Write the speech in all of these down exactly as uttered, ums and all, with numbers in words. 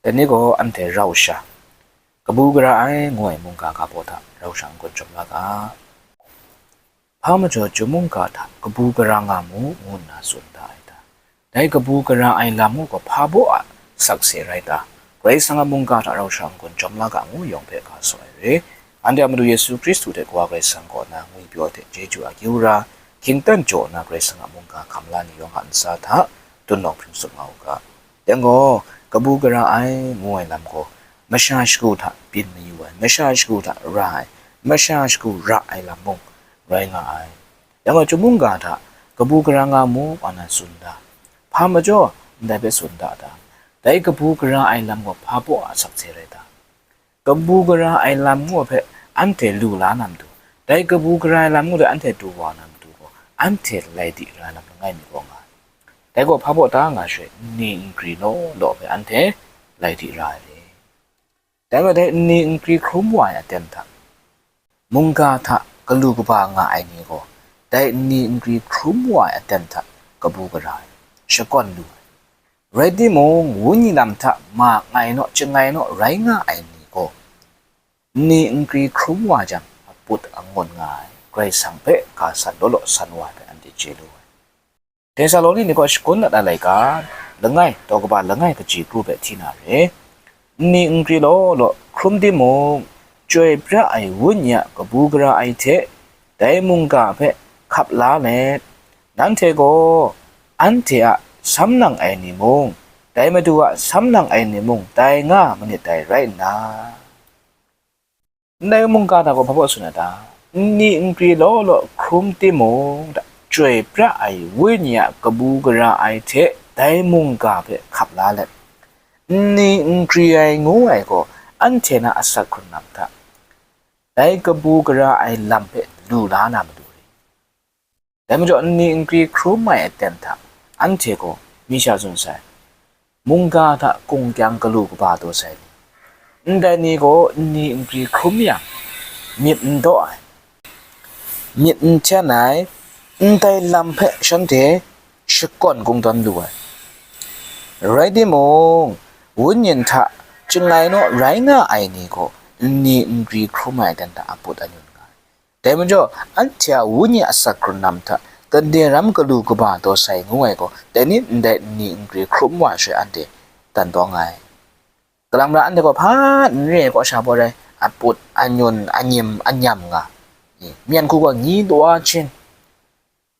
Dai ni gaw anhte rau sha, kabu gara ai ngu ai mungga ga baw hta rau sha n-gun jawm la ga. Hpa majaw chyum mungga hta kabu gara nga mu, ngu nna tsun da ai ta? Dai kabu gara ai lam ngu gaw hpa baw a sakse rai ta? Karai Kasang a mungga hta rau sha n-gun jawm la ga ngu yawng hpe ga saw ai re. Anhte a Madu Yesu Hkristu hte Kawa Karai Kasang kaw na ngwipyaw hte chyeju a akyu ra, hkyingtan jaw na Karai Kasang a mungga hkam la ni yawng a ntsa hta, dun nawng hpring tsup nga u ga. Dai gaw, kabu gara ai ngu ai lam gaw, masha shagu hta byin mayu ai, masha shagu hta ra ai, masha shagu ra ai lam mung rai nga ai. Dai gaw, chyum mungga hta kabu gara nga mu, wa na tsun da? Hpa majaw ndai hpe tsun da ta? Dai kabu gara ai lam gaw hpa baw a sakse rai ta? Kabu gara ai lam ngu hpe anhte lu la na matu, dai kabu gara ai lam ngu hpe anhte du wa na matu gaw, anhte lai di ra ai lam langai mi gaw nga ai. Dai gaw hpa baw ta nga sha, nni nkri law law hpe anhte lai di ra ai re. Dai gaw dai nni nkri hkrum wa ai aten hta, mungga hta galu kaba nga ai ni gaw, dai nni nkri hkrum wa ai aten hta kabu gara ai, shakawn lu ai. Rai timung, Wenyi lam hta ma ngai naw, chyangai naw rai nga ai ni gaw, nni nkri hkrum wa jang, aput angun nga ai, Karai Kasang hpe ga san law law san wa ai hpe anhte chye lu ai. Tesaloni ni gaw shagun dat ai laika, langai, daw kaba langai kaji kru hpe hti na re. Nni nkri law law hkrum timung, Chyoi pra ai Wenyi a kabu gara ai hte dai mungga hpe hkap la let, nanhte gaw anhte a sam nang ai ni mung, dai Madu a sam nang ai ni mung tai nga manit dai rai nna, ndai mungga hta gaw hpa baw tsun ai ta? Nni nkri law law hkrum timung, Chyoi pra ai Wenyi a kabu gara ai hte dai mungga hpe hkap la let, nni nkri ai ngu ai gaw, anhte na asak hkrun lam hta, dai kabu gara ai lam hpe lu la na matu re. Dai majaw, nni nkri hkrum ai aten hta, anhte gaw mi sha tsun sai, mungga hta kungkyang galu kaba taw sai ni, ndai ni gaw nni nkri hkrum yang, myit n daw ai, myit n hten ai, ndai lam hpe shanhte shakawn kungdawn lu ai. Rai timung, Wenyi hta chyangai naw rai nga ai ni gaw, nni nkri hkrum ai aten hta aput anyun nga ai. Dai majaw, anhte a Wenyi a asak hkrun lam hta, gade ram galu kaba taw sai ngu ai gaw, dai ni ndai nni nkri hkrum wa ai sha anhte tan tawng ai. Kalang ra anhte gaw hpa n re ai kaw sha baw rai, aput, anyun, anyim, anyam nga, myen hku gaw nyi taw a hchin,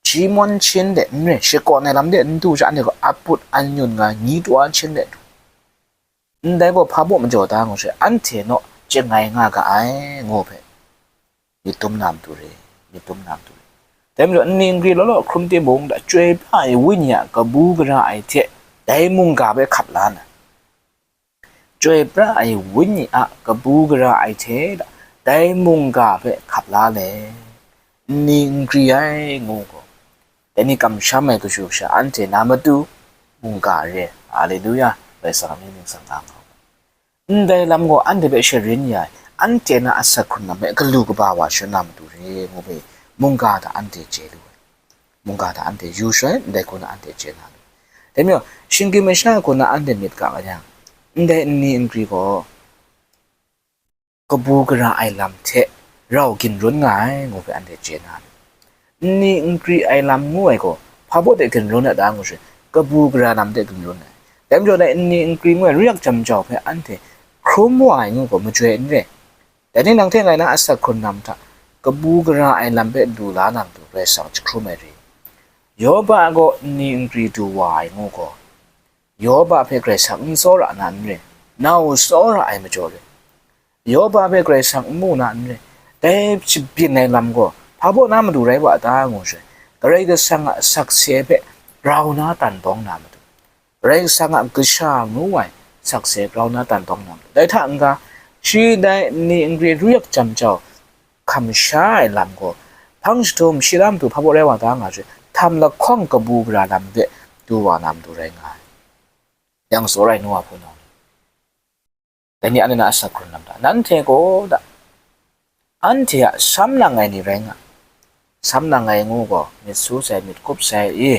ji mawn hchin de n re, shakawn ai lam de n du sha, anhte gaw aput anyun nga nyi taw a hchin de du. Ndai gaw hpa baw majaw ta ngu sha, anhte naw chyangai nga ga ai, ngu hpe myit dum na matu re, myit dum na matu re. Dai majaw, nni nkri law law hkrum timung, Chyoi pra ai Wenyi a kabu gara ai hte dai mungga hpe hkap la na, Chyoi pra ai Wenyi a kabu gara ai hte dai mungga hpe hkap la let, nni nkri ai ngu gaw, dai ni kamsham ai kashu kasha anhte na matu mungga re. Haleluya! Karai Kasang a mying ningsang nga nga u. Ndai lam gaw anhte hpe sharin ya ai, anhte na asak hkrun lam hpe galu kaba wa sha na matu re, ngu hpe mungga hta anhte chye lu ai. Mungga hta anhte yu sha, ndai hku na anhte chye na lu. Dai majaw, shinggyim masha hku na anhte myit ga yang, ndai nni nkri gaw kabu gara ai lam hte rau ginrun nga ai, ngu hpe anhte chye na lu. Nni nkri ai lam ngu ai gaw, hpa baw de ginrun a ta ngu sha, kabu gara lam de ginrun ai. Dai majaw, dai nni nkri ngu ai ruyat jam jau hpe anhte hkrum wa ai ngu gaw majoi n re. Dai ni nang hte ngai na asak hkrun lam hta, kabu gara ai lam hpe lu la na matu Karai Kasang jahkrum ai re. Yoba gaw nni nkri du wa ai ngu gaw, Yoba hpe Karai Kasang n tsawra na n re, nau tsawra ai majaw re. Yoba hpe Karai Kasang n mu na n re, dai shabyin ai lam gaw hpa baw na matu rai wa ta ngu sha, Karai Kasang a sakse hpe grau na tan tawng na matu, Karai Kasang a kasha ngu ai sakse grau na tan tawng na matu, dai hta n-ga, shi dai nni nkri ruyat jam jau hkam sha ai lam gaw, hpang jahtum shi la matu hpa baw rai wa ta nga sha, htam lahkawng kabu gara lam de du wa na matu rai nga ai. Yang tsawra ai nu wa hpunau ni, dai ni anhte na asak hkrun lam hta, nanhte gaw da, anhte a sam nang ai ni rai nga, sam nang ai ngu gaw, myit su sai, myit kup sai, i,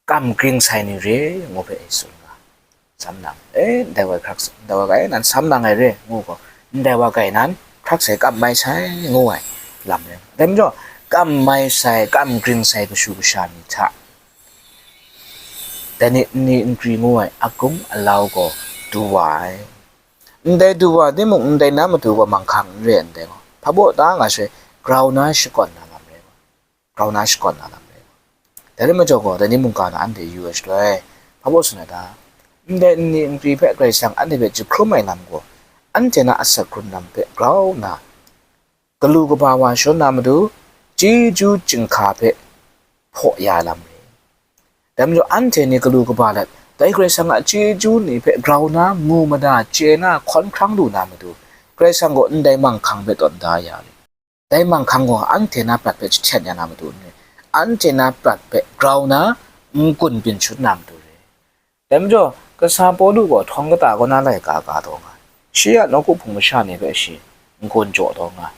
kam gring sai ni re, ngu hpe e tsun nga. Tsam nang, e, ndai wa hkrak, ndai wa kai nan tsam nang ai re, ngu gaw, ndai wa kai nan hkrak sai kam mai sai, ngu ai lam re. Dai majaw, kam mai sai, kam gring sai kashu kasha ni hta, dai ni nni nkri ngu ai akum alau gaw du wa ai. Ndai du wa timung, ndai na matu gaw manghkang n re ndai gaw, hpa baw ta nga she, grau na shakawn na lam re. Grau na shakawn na lam re. Dai rai majaw gaw, dai ni mungga na anhte yu ai shaloi, hpa baw tsun ai ta? Ndai nni nkri hpe Karai Kasang anhte hpe jahkrum ai lam gaw, anhte na asak hkrun lam hpe grau nna, galu kaba wa shawn na matu, chyeju chyinghka hpe hpaw ya ai lam re. Dai majaw, anhte ni galu kaba let, dai Karai Kasang a chyeju ni hpe grau na, mu mada, chye na, hkawn hkrang lu na matu, Karai Kasang gaw ndai manghkang hpe tawn da ya ai. Dai manghkang gaw anhte na prat hpe jahten ya na matu n re, anhte na prat hpe grau na, n-gun byin shut na matu re. Dai majaw, kasa Pawlu gaw htawng kata kaw na laika ga taw nga ai, shi a nawku hpung masha ni hpe shi n-gun jaw taw nga ai.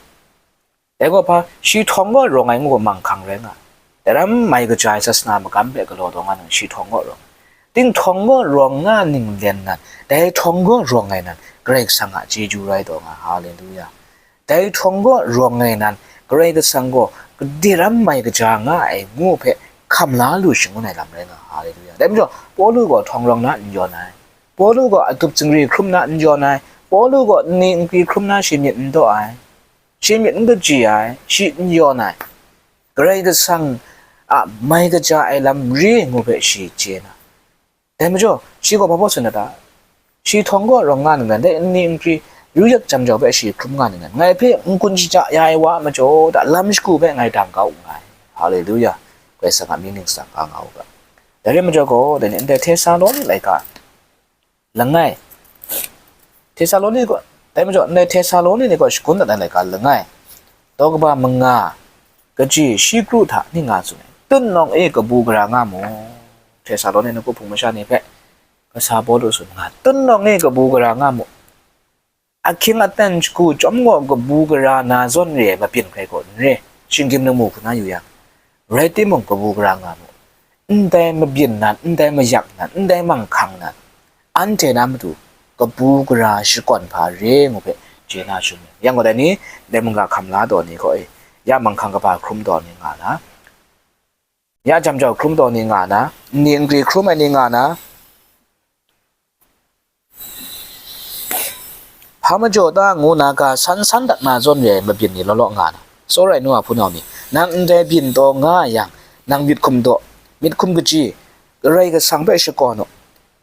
Dai gaw hpa, shi htawng kaw rawng ai ngu gaw manghkang rai nga ai. Dai ram mai kaja ai sasana magam hpe galaw taw nga nang, shi htawng kaw rawng ai. Ting htawng kaw rawng nga ninglen nan, dai htawng kaw rawng ai nan, Karai Kasang a chyeju rai taw nga ai. Haleluya! Dai htawng kaw rawng ai nan, Karai Kasang gaw gade ram mai kaja nga ai ngu hpe hkam la lu shangun ai lam rai nga ai. Haleluya! Dai majaw, Pawlu gaw htawng rawng na n yawn ai. Pawlu gaw adup zingri hkrum na n yawn ai. Pawlu gaw nni nkri hkrum na shi myit n daw ai. Shi myit n kaji ai, shi n yawn ai. Karai Kasang a mai kaja ai lam re ngu hpe shi chye na, dai majaw, shi gaw hpa baw tsun na ta? Shi htawng kaw rawng nga ningnan, dai nni nkri, yu yak jam jau hpe shi hkrum nga ningnan, ngai hpe n-gun shaja ya ai wa a majaw hta lam shagu hpe ngai dang kau nngai. Haleluya! Karai Kasang a mying ningsang nga nga u ga. Dai rai majaw gaw, dai ni ndai Htesaloni laika langai, Htesaloni kaw, dai majaw ndai Htesaloni ni kaw shagun dat ai laika langai, daw kaba manga, kaji shi kru hta ning nga tsun ai, tun nawng e kabu gara nga mu. Htesaloni nawku hpung masha ni hpe kasa Pawlu tsun nga, tun nawng e kabu gara nga mu. Ahkying aten shagu chyawm gaw kabu gara na zawn re ai mabyin hkrai gaw n re, shinggyim lamu hku na yu yang, rai timung, kabu gara nga mu. Ndai mabyin nan, ndai mayak nan, ndai manghkang nan, anhte na matu kabu gara shakawn hpa re ngu hpe chye na shangun. Yang gaw dai ni, ndai mungga hkam la taw ni gaw, e, ya manghkang kaba hkrum taw ni nga na, ya jam jau hkrum taw ni nga na, nni nkri hkrum ai ni nga na, hpa majaw ta ngu na ga san san dat na zawn re ai mabyin ni law law nga na, tsawra ai nu a hpunau ni, nang ndai byin taw nga yang, nang myit hkum daw, myit hkum kaji, Karai Kasang hpe shakawn u.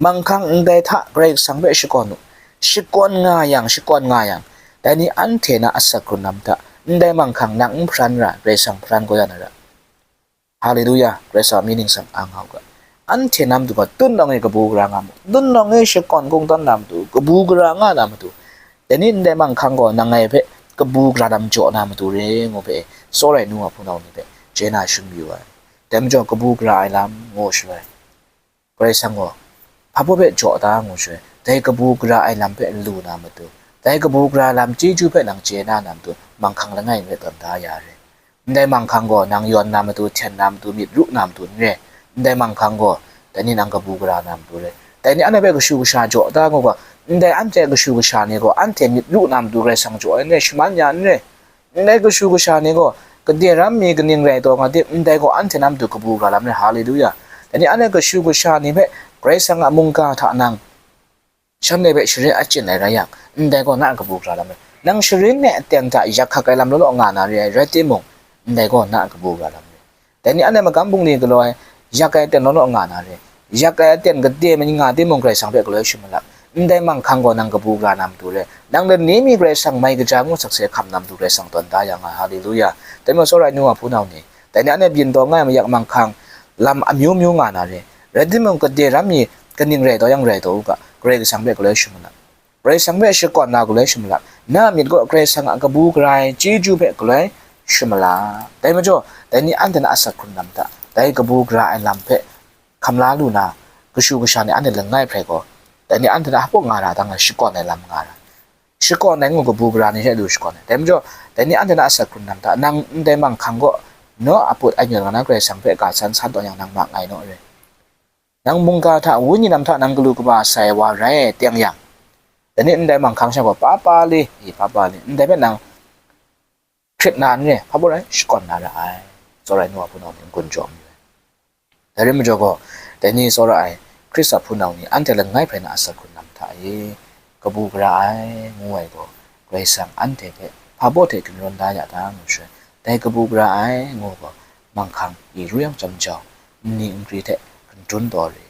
Manghkang ndai hta Karai Kasang hpe shakawn u. Shakawn nga yang, shakawn nga yang, dai ni anhte na asak hkrun lam hta, ndai manghkang nang n hparan ra, Karai Kasang hparan kau ya na ra. Haleluya, Karai Kasang a mying ningsang a nga u ga. Anhte na matu gaw tun nawng e kabu gara nga mu, tun nawng e shakawn kungdawn na matu, kabu gara nga na matu, dai ni ndai manghkang gaw nang ngai hpe kabu gara lam jaw na matu re ngu hpe, tsawra ai nu a hpunau ni hpe chye na shangun yu ai. Dai majaw kabu gara ai lam ngu shaloi, Karai Kasang gaw hpa baw hpe jaw da ngu shaloi, dai kabu gara ai lam hpe lu na matu, dai kabu gara ai lam chyeju hpe nang chye na na matu, manghkang langai n rai tawn da ya re. Ndai manghkang gaw nang yawn na matu, hten na matu, myit ru na matu n re. Ndai manghkang gaw dai ni nang kabu gara na matu re. Dai ni anhte hpe kashu kasha jaw da ngu gaw, ndai anhte kashu kasha ni gaw anhte myit ru na matu Karai Kasang jaw ai n re, shaman ya n re. Ndai kashu kasha ni gaw gade ram mi kaning rai taw nga tim, ndai gaw anhte na matu kabu gara lam re. Haleluya! Dai ni anhte kashu kasha ni hpe Karai Kasang a mungga hta nang shanhte hpe sharin achyin ai rai yang, ndai gaw na a kabu gara lam rai. Nang sharin ai aten hta yak hkak ai lam law law nga na re ai rai timung, ndai gaw na a kabu gara lam rai. Dai ni anhte magam bungli galaw ai, yak ai aten law law nga na re. Yak ai aten gade ma nga timung, Karai Kasang hpe galoi shu malap. Ndai manghkang gaw nang kabu gara na matu re. Nang lani mi Karai Kasang mai kaja ngu sakse hkam na matu Karai Kasang tawn da ya nga ai. Haleluya! Dai majaw, tsawra ai nu a hpunau ni, dai ni anhte byin taw nga ai mayak manghkang lam amyu myu nga na re. Rai timung, gade ram mi kaning rai taw yang rai taw u ga, Karai Kasang hpe galoi shu malap. Karai Kasang hpe shakawn na galoi shu malap. Na a myit gaw Karai Kasang a kabu gara ai chyeju hpe galoi shu malap. Dai majaw, dai ni anhte na asak hkrun lam hta, dai kabu gara ai lam hpe hkam la lu na, kashu kasha ni anhte langai hprai gaw, dai ni anhte na hpa nga ra dang ai shakawn ai lam nga ra. Shakawn ai ngu, kabu gara ni hte lu shakawn ai. Dai majaw, dai ni anhte na asak hkrun lam hta, nang ndai manghkang gaw naw a put a nyawn nga na Karai Kasang hpe ga san san tawn yang, nang ma ngai naw re. Nang mungga hta, wenyi lam hta nang galu kaba sai wa rai teng yang, dai ni ndai manghkang sha gaw papa le, e, papa le, ndai hpe nang hkrit na n re, hpa baw rai, shakawn na ra ai. Tsawra ai nu wa hpunau ni n-gun jaw mayu ai. Dai rai majaw gaw, dai ni tsawra ai Hkristu hpunau ni anhte langai hpe na asak hkrung lam hta e, kabu gara ai ngu ai gaw, Karai Kasang anhte hpe hpa baw hte ginrawn da ya ta ngu shaloi, dai kabu gara ai ngu gaw, manghkang i ru yang chyam jau, nni nkri hte hkundun taw re.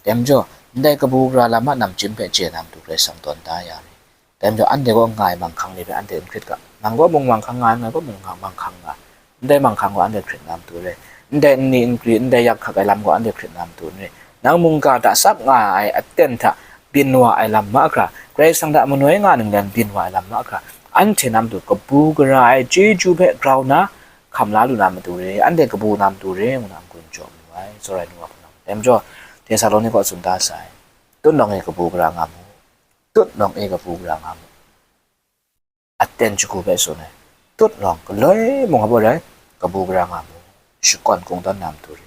Dai majaw, ndai kabu gara lam a namchyim hpe chye na matu Karai Kasang tawn da ya re. Dai majaw, anhte gaw nga ai manghkang ni hpe anhte n hkrit ga, nang gaw mung manghkang nga ai, ngai gaw mung nga manghkang nga ai, ndai manghkang gaw anhte hkrit na matu re, ndai nni nkri, ndai yak hkak ai lam gaw anhte hkrit na matu n re, nang mungga hta sap nga ai aten hta byin wa ai lam mahkra, Karai Kasang hta manoi nga ninglen byin wa ai lam mahkra, anhte na matu kabu gara ai chyeju hpe grau na hkam la lu na matu re, anhte kabu na matu re, ngu na n-gun jaw mu ai, tsawra ai nu wa hpunau. Dai majaw, Htesaloni kaw tsun da sai, tut nawng e kabu gara nga mu, tut nawng e kabu gara nga mu. Aten shagu hpe tsun ai, tut nawng galoi mung hpa baw rai, kabu gara nga mu, shakawn kungdawn na matu re.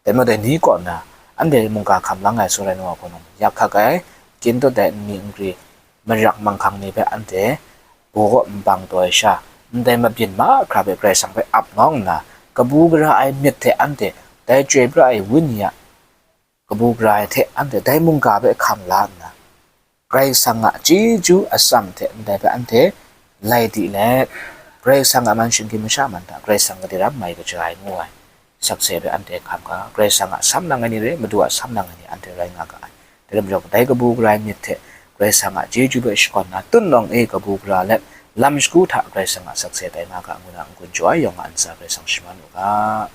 Dai majaw dai ni kaw na, anhte mungga hkam lang ai tsawra ai nu wa hpunau, yak hkak ai, kyin tut ai nni nkri, marak manghkang ni hpe anhte baw kaw nbang taw ai sha, ndai mabyin mahkra hpe Karai Kasang hpe ap nawng nna, kabu gara ai myit hte anhte dai Chyoi pra ai Wenyi a kabu gara ai hte anhte dai mungga hpe hkam la nna, Karai Kasang a chyeju atsam hte ndai hpe anhte lai di let, Karai Kasang a man shinggyim masha man hta Karai Kasang gade ram mai kaja ai ngu ai sakse hpe anhte hkam ga, Karai Kasang a sam nang ai ni re, Madu a sam nang ai ni anhte rai nga ga ai. Dai rai majaw, dai kabu gara ai myit hte Karai Kasang a chyeju hpe shakawn na, tut nawng e kabu gara let, lam shagu hta Karai Kasang a sakse tai nga ga, ngu na n-gun jaw ai yawng a ntsa Karai Kasang shaman u ga.